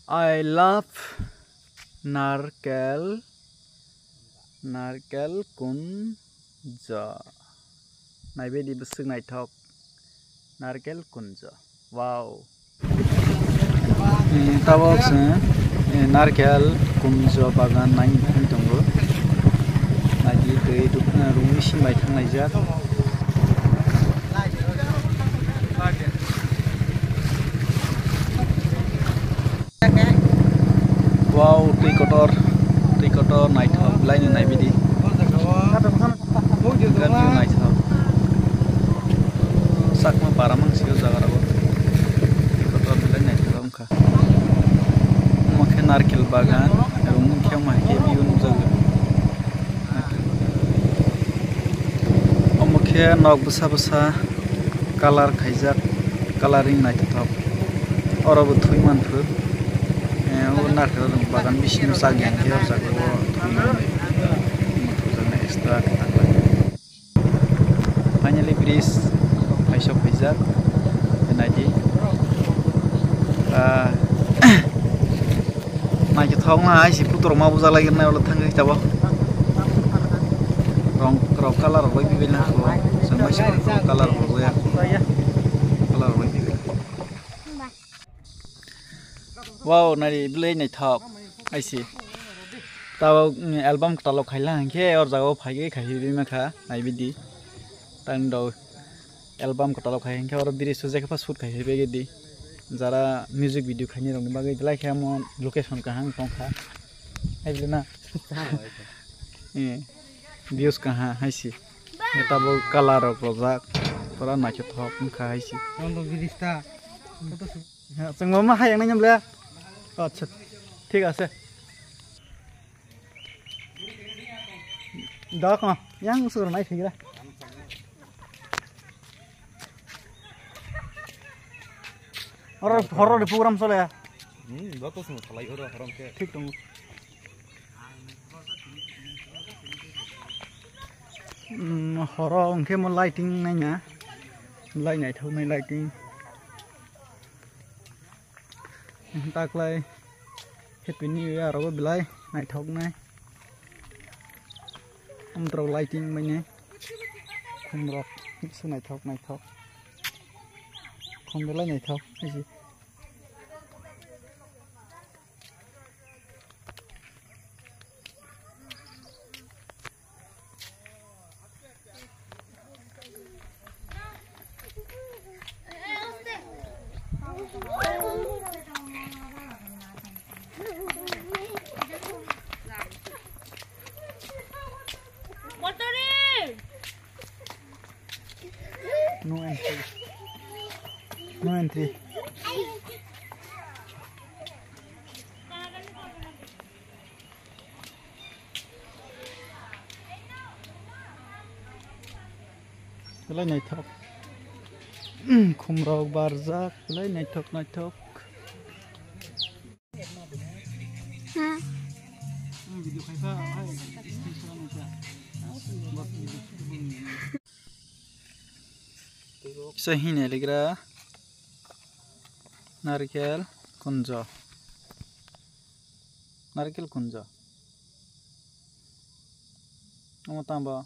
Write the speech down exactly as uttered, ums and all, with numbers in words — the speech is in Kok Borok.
I love Narkel, Narkel Kunjo. Naibaidi bwswk naithok. Narkel Kunjo. Wow. Eh, tabok se, eh, Narkel Kunjo bagan naini thani tongo. Naidi twi rungwi simbai thanglaijak. Wow, twi kotor, twi kotor naithok, belai no naibidi. Naithok. Sakma para mangsi o jaga rogo. Twi kotor belai naithok wngkha. Omo khe narkel bagan, aro wngkhe omo hai khe view nukjago. Omo khe nok bwsa bwsa colour khaijak, colouring naithothok. Oro bo thwi manthok. Eh, o narkel bagan bisingo chak yang khe o jaga o thwi manwi. Thwijak nai extra khe tanglai. Finally bridge paisok khaijak. Naidi. Ah, naithothok ma hai se putorma bujak lai nai ulo thangwi tabok. Rong rok colour rok bai bibil na ko. Chwng bai se colour rok bai ya. Colour rok bai bibil. Wow, nari belai naithok. Aisi. Tabo, mm, album kwtal o khaila hinkhe or jaga o phaiwi khaiwi rima kha naibidi. Tang do album kwtal o khai hinkhe oro biri sujak khe shoot khai bege di. Jara music video khaini rokni bagwi belai khe amo location kaham tongkha. Hai bile na? Eh, views kaha hai si. Tabo colour rok rojak. Pura naithothok wngkha hai si. Chwng bo ma hai yang nai nyam le. Acha, thik ase. Dok no, yang sur nai thigra. Oro horror ni program chole ya. Hmm, joto song salai oro horong ke. Thik tongo. Hmm, horo hwnkhe mo lighting naina. Lai naithok nai lighting. Taklai Happy New Year rogo belai naithoknai. Amtwrok lighting bainai. Khumrok se naithok naithok. Khum belai naithok. No entry. No entry. Belai naithok. Khumrok barjak, belai naithok naithok. Kisa hini ligra. Narikel kunjo. Narikel kunjo. Omo tangbo